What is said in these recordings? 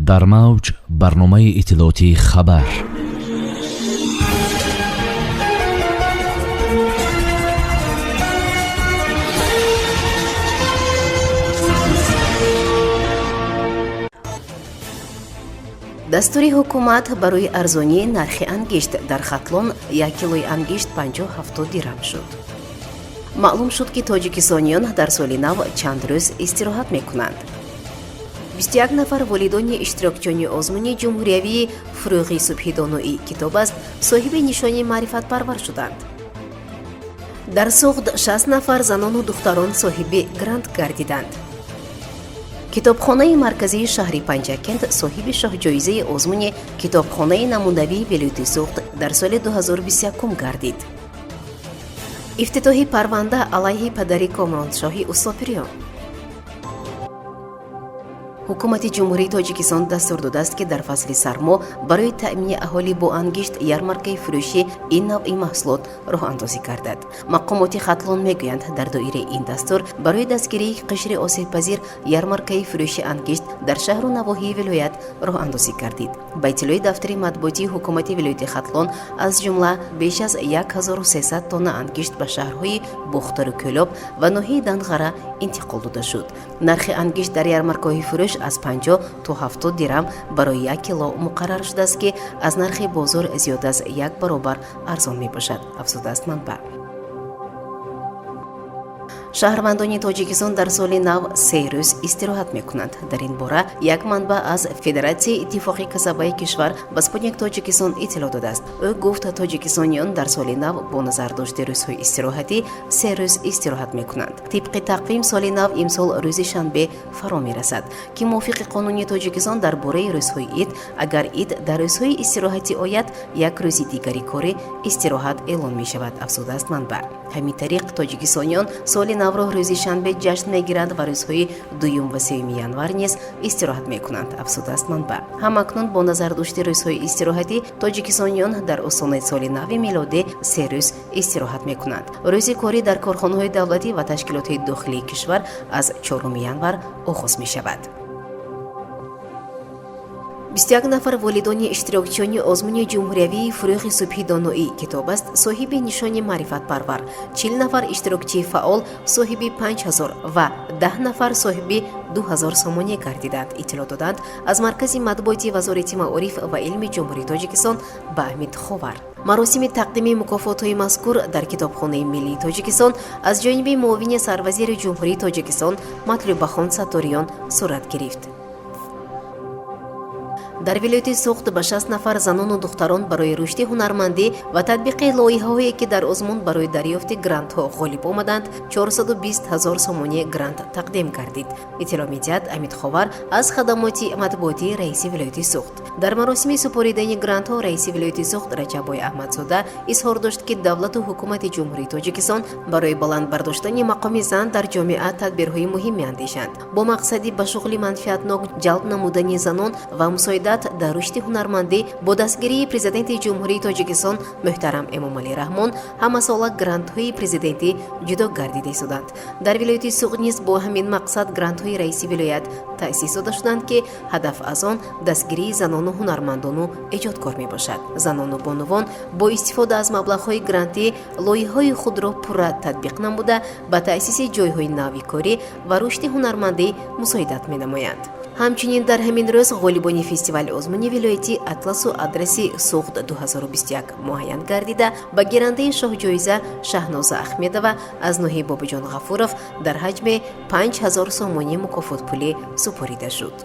Дар мавҷ барномаи иттилоотии «Хабар». Дастури ҳукумат барои арзонии нархи ангишт: дар Хатлон як килои ангишт 50-70 дирам шуд. Маълум шуд, ки тоҷикистониён дар соли нав чанд рӯз истироҳат мекунанд. 21 нафар волидони иштирокчиёни озмуни ҷумҳуриявии «Фурӯғи субҳи доноӣ китоб аст» соҳиби нишони маърифатпарвар шуданд. Дар Суғд 60 нафар занону духтарон соҳиби грант гардиданд. Китобхонаи марказии шаҳри Панҷакент соҳиби шоҳҷоизаи озмуни китобхонаи намунавии вилояти Суғд дар соли 2021 гардид. Ифтитоҳи парванда алайҳи падари Комроншоҳи Устопирён. Ҳукумати Ҷумҳурии Тоҷикистон дастур додааст, ки дар фасли сармо барои таъмини аҳолӣ бо ангишт ярмаркаи фурӯши ин навъи маҳсулот роҳандозӣ гардад. Мақомоти Хатлон мегӯянд, дар доираи ин дастур барои дастгирии қишри осебпазир ярмаркаи фурӯши ангишт дар шаҳру навоҳии вилоят роҳандозӣ гардид. Ба иттилои дафтари матбуотии ҳукумати вилояти Хатлон, аз ҷумла беш аз 1300 тонна ангишт ба шаҳрҳои Бохтару Кӯлоб ва ноҳияи Данғара интиқол дода шуд. Нархи ангишт дар ярмаркаҳои фурӯш аз 50 то 70 дирам барои як кило муқаррар шудааст, ки аз нархи бозор зиёд аз як баробар арзон мебошад, афзудааст манбаъ. Шаҳрвандони Тоҷикистон дар соли нав 3 рӯз истироҳат мекунанд. Дар ин бора як манбаъ аз Федератсияи иттифоқи касабаи кишвар ба «Спутник Тоҷикистон» иттилоъ додааст. Ӯ гуфт, тоҷикистониён дар соли нав бо назардошти рӯзҳои истироҳатӣ 3 рӯз истироҳат мекунанд. Тибқи тақвим, соли нав имсол рӯзи шанбе фаро мерасад, ки мувофиқи қонуни Тоҷикистон дар бораи рӯзҳои ид, агар ид дар рӯзҳои истироҳатӣ ояд, як рӯзи дигари корӣ истироҳат эълон мешавад, афзудааст манбаъ. Ҳамин тариқ, тоҷикистониён соли навро рӯзи шанбе ҷашн мегиранд ва рӯзҳои 2 ва 3 январ низ истироҳат мекунанд, афзудааст манбаъ. Ҳамакнун бо назардошти рӯзҳои истироҳатӣ тоҷикистониён дар остонаи соли нави милодӣ 3 рӯз истироҳат мекунанд. Рӯзи корӣ дар корхонаҳои давлатӣ ва ташкилотҳои дохилии кишвар аз 4 январ оғоз мешавад. 21 нафар волидони иштирокчиёни озмуни ҷумҳуриявии «Фурӯғи субҳи доноӣ китоб аст» соҳиби нишони маърифатпарвар, 40 нафар иштирокчии фаъол соҳиби 5000 ва 10 нафар соҳиби 2000 сомонӣ гардиданд, иттилоъ доданд аз маркази матбуоти Вазорати маориф ва илми Ҷумҳурии Тоҷикистон ба Амид Ховар. Маросими тақдими мукофотҳои мазкур дар Китобхонаи миллии Тоҷикистон аз ҷониби муовини сарвазири Ҷумҳурии Тоҷикистон Матлубахон Сатториён сурат гирифт. Дар вилояти Суғд ба 60 нафар занону духтарон барои рушди ҳунармандӣ ва татбиқи лоиҳаҳое, ки дар озмун барои дарёфти грантҳо ғолиб омаданд, 420 ҳазор сомонии грант тақдим гардид, иттилоъ медиҳад Амид Ховар аз хадамоти матбуотии раиси вилояти Суғд. Дар маросими супоридани грантҳо раиси вилояти Суғд Раҷаббой Аҳмадзода изҳор дошт, ки давлату ҳукумати Ҷумҳурии Тоҷикистон барои баланд бардоштани мақоми зан дар ҷомеа тадбирҳои муҳим меандешанд. Бо мақсади ба шуғли манфиатнок ҷалб намудани занон ва мусоидат дар рушди ҳунармандӣ бо дастгирии Президенти Ҷумҳурии Тоҷикистон муҳтарам Эмомалӣ Раҳмон ҳамасола грантҳои президентӣ ҷудо гардида истоданд. Дар вилояти Суғд низ бо ҳамин мақсад грантҳои раиси вилоят таъсис дода шуданд, ки ҳадаф аз он дастгирии занону ҳунармандону эҷодкор мебошад. Занону бонувон бо истифода аз маблағҳои грантӣ лоиҳаҳои худро пурра татбиқ намуда, ба таъсиси ҷойҳои нави корӣ ва рушди ҳунармандӣ мусоидат менамоянд. Ҳамчунин дар ҳамин рӯз ғолибони фестивали озмуни вилоятӣ «Атласу адреси Суғд 2021» муайян гардида, ба гирандаи шоҳҷоиза Шаҳноза Ахмедова аз ноҳияи Бобоҷон Ғафуров дар ҳаҷми 5000 сомонӣ мукофотпулӣ супорида шуд.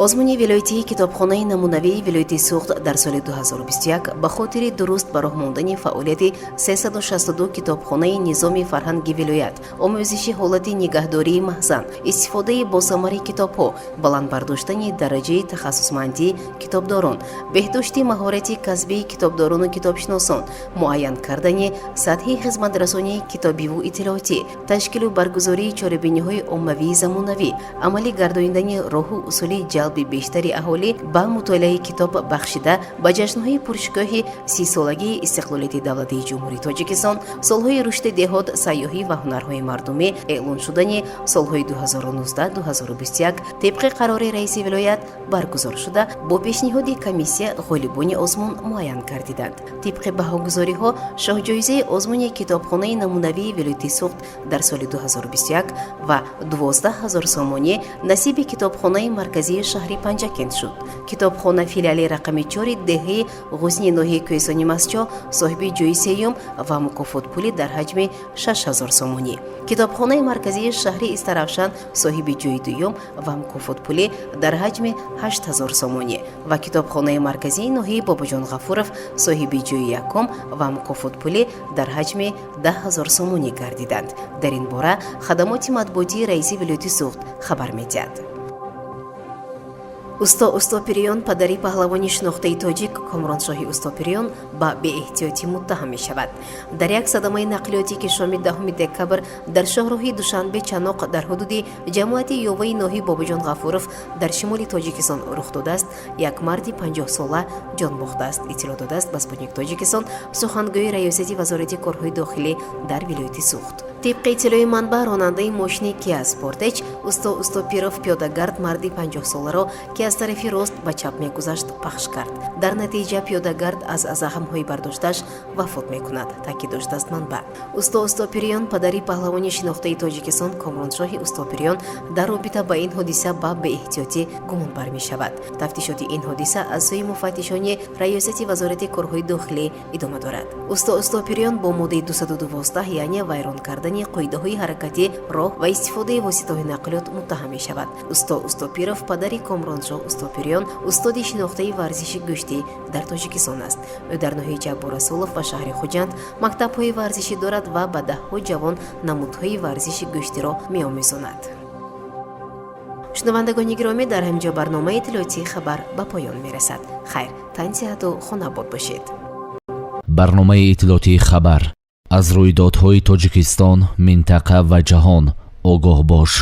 Озмуни вилоятии китобхонаи намунавии вилояти Суғд дар соли 2021 ба хотири дуруст ба роҳ мондани фаъолияти 362 китобхонаи низоми фарҳанги вилоят, омӯзиши ҳолати нигаҳдории маҳзан, истифодаи босамари китобҳо, баланд бардоштани дараҷаи тахассусмандии китобдорон, беҳдошти маҳорати касбии китобдорону китобшиносон, муайян кардани сатҳи хизматрасонии китобиву иттилоотӣ, ташкилу баргузории чорабиниҳои оммавии замонавӣ, амалӣ гардонидани роҳу усули ҷалби Ҷалби бештари аҳолӣ ба мутолиаи китоб бахшида ба ҷашнҳои пуршукӯҳи 30-солагии истиқлолияти давлатии Ҷумҳурии Тоҷикистон, солҳои рушди деҳот, сайёҳӣ ва ҳунарҳои мардумӣ эълон шудани солҳои 2019-2021 тибқи қарори раиси вилоят баргузор шуда, бо пешниҳоди комиссия ғолибони озмун муайян гардиданд. Тибқи баҳогузориҳо, шоҳҷоизаи озмуни китобхонаи намунавии вилояти Суғд дар соли 2021 ва 12 ҳазор сомонӣ насиби китобхонаи марказии шаҳри Панҷакент шуд. Китобхона филиали рақами 4 деҳаи Ғусни ноҳияи Кӯҳистони Мастчоҳ соҳиби ҷои сеюм ва мукофотпулӣ дар ҳаҷми 6 ҳазор сомонӣ, китобхонаи марказии шаҳри Истаравшан соҳиби ҷои дуюм ва мукофотпулӣ дар ҳаҷми 8 ҳазор сомонӣ ва китобхонаи марказии ноҳияи Бобоҷон Ғафуров соҳиби ҷои якум ва мукофотпулӣ дар ҳаҷми 10 ҳазор сомонӣ гардиданд. Дар ин бора хадамоти матбуотии раиси вилояти Суғд хабар медиҳад. Усто Устопириён, падари паҳлавони шинохтаи тоҷик Комроншоҳи Устопириён, ба беэҳтиётӣ муттаҳам мешавад. Дар як садамаи нақлиётӣ, ки шоми 10 декабр дар шоҳроҳи Душанбе Чаноқ дар ҳудуди ҷамоати Ёваи ноҳияи Бобоҷон Ғафуров дар шимоли Тоҷикистон рух додааст, як марди 50-сола ҷон бохтааст, иттилоъ додааст ба Спутник Тоҷикистон сухангӯи раёсати Вазорати корҳои дохилӣ дар вилояти Суғд. Тибқи иттилои манбаъ, ронандаи мошини Киа Спортеч Усто Устопиров пиёдагард марди 50-соларо, ки аз тарафи рост ба чап мегузашт, пахш кард. Дар натиҷа пиёдагард аз захмҳои бардошташ вафот мекунад, таъкид доштааст манбаъ. Усто Устопириён, падари паҳлавони шинохтаи Тоҷикистон Комроншоҳи Устопириён, дар робита ба ин ҳодиса ба беэҳтиётӣ гумонбар мешавад. Тафтишоти ин ҳодиса аз сӯи муфаттишони раёсати Вазорати корҳои дохилӣ идома дорад. Усто Устопириён бо моддаи 212, яъне вайрон кардани қоидаҳои ҳаракати роҳ ва истифодаи воситаҳои нақлиёт, муттаҳам мешавад. Усто Устопиров, падари Комроншоҳ Устопириён, устоди шинохтаи варзиши гӯштӣ дар Тоҷикистон аст. Ӯ дар ноҳияи Ҷаббор Расулов ва шаҳри Хуҷанд мактабҳои варзишӣ дорад ва ба даҳҳо ҷавон намудҳои варзиши гӯштиро меомӯзонад. Шунавандагони гиромӣ, дар ҳамин ҷо барномаи иттилоотии «Хабар» ба поён мерасад. Хайр, тансиҳату хонаобод бошед. Барномаи иттилоотии «Хабар»: аз рӯйдодҳои Тоҷикистон, минтақа ва ҷаҳон огоҳ бош.